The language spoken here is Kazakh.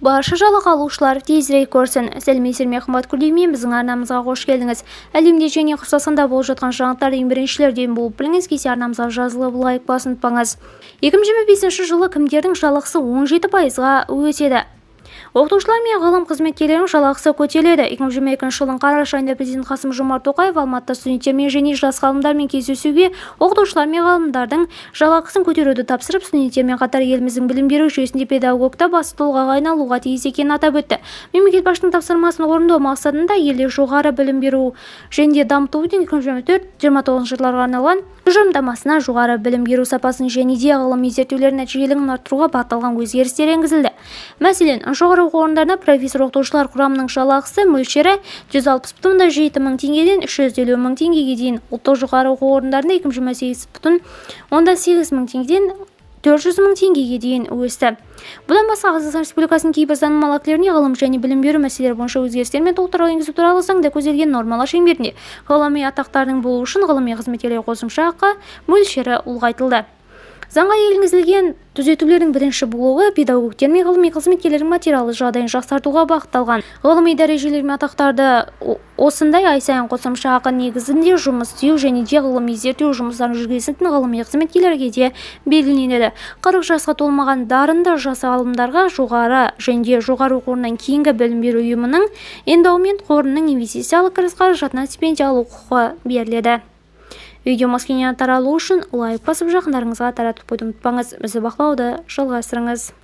Барша жалақы алушылар тезірек көрсін. Сәлеметсіздер ме, қымбат көрермен, біздің арнамызға қош келдіңіз. Әлемде және Қазақстанда болып жатқан жаңалықтарды ең біріншілерден болып біліңіз келсе, арнамызға жазылып, лайк басын ұмытпаңыз. 2025 жылы кімдердің жалақысы 17%-ға өседі? Оқытушылар мен ғылым қызметкерлерінің жалақысы көтеріледі. 2022 жылдың қараша айында президент Қасым-Жомарт Тоқаев Алматыда студенттермен және жас ғалымдармен кездесуге оқытушылар мен ғалымдардың жалақысын көтеруді тапсырып, студенттермен қатар еліміздің білім беру жүйесінде педагог та басты тұлғаға айналуға тиіс екенін атап өтті. Мемлекет басшысының тапсырмасын орындау мақсатында елде жоғары білім беру және дамытудың 2024-2029 жылдарға арналған тұжырымдамасына жоғары білім беру сапасын және де ғылыми зерттеулердің нәтижелілігін арттыруға бағытталған өзгерістер енгізілді. Мәселен, жоғары оқу орындарында профессор-оқытушылар құрамының жалақысы мөлшері 160,7 мың теңгеден 350 мың теңгеге дейін, ұлттық жоғары оқу орындарында 228,8 мың теңгеден 400 мың теңгеге дейін өсті. Бұдан басқа, Қазақстан Республикасының кейбір заңнамалық актілеріне ғылым және білім беру мәселелері бойынша өзгерістер мен толықтырулар енгізу туралы заңда көзделген нормалар шеңберінде ғылыми атақтардың болуы үшін ғылыми қызметкерлерге қосымша ақы мөлшері ұлғайтылды. Заңға енгізілген түзетулердің бірінші блогы педагогтер мен ғылыми қызметкерлердің материалдық жағдайын жақсартуға бағытталған. Ғылыми дәрежелер мен атақтарды осындай ай сайын қосымша ақы негізінде жұмыс істеу және де ғылыми зерттеу жұмыстарын жүргізетін ғылыми қызметкерлерге де белгіленеді. 40 жасқа толмаған дарынды жас ғалымдарға жоғары және де жоғары оқу орнынан кейінгі білім беру ұйымының эндаумент қорының инвестициялық кіріс қаражатынан стипендия алу құқығы беріледі. Видео кеңінен таралу үшін лайк басып, жақындарыңызға таратып қоюды ұмытпаңыз. Бізді бақылауды жалғастырыңыз.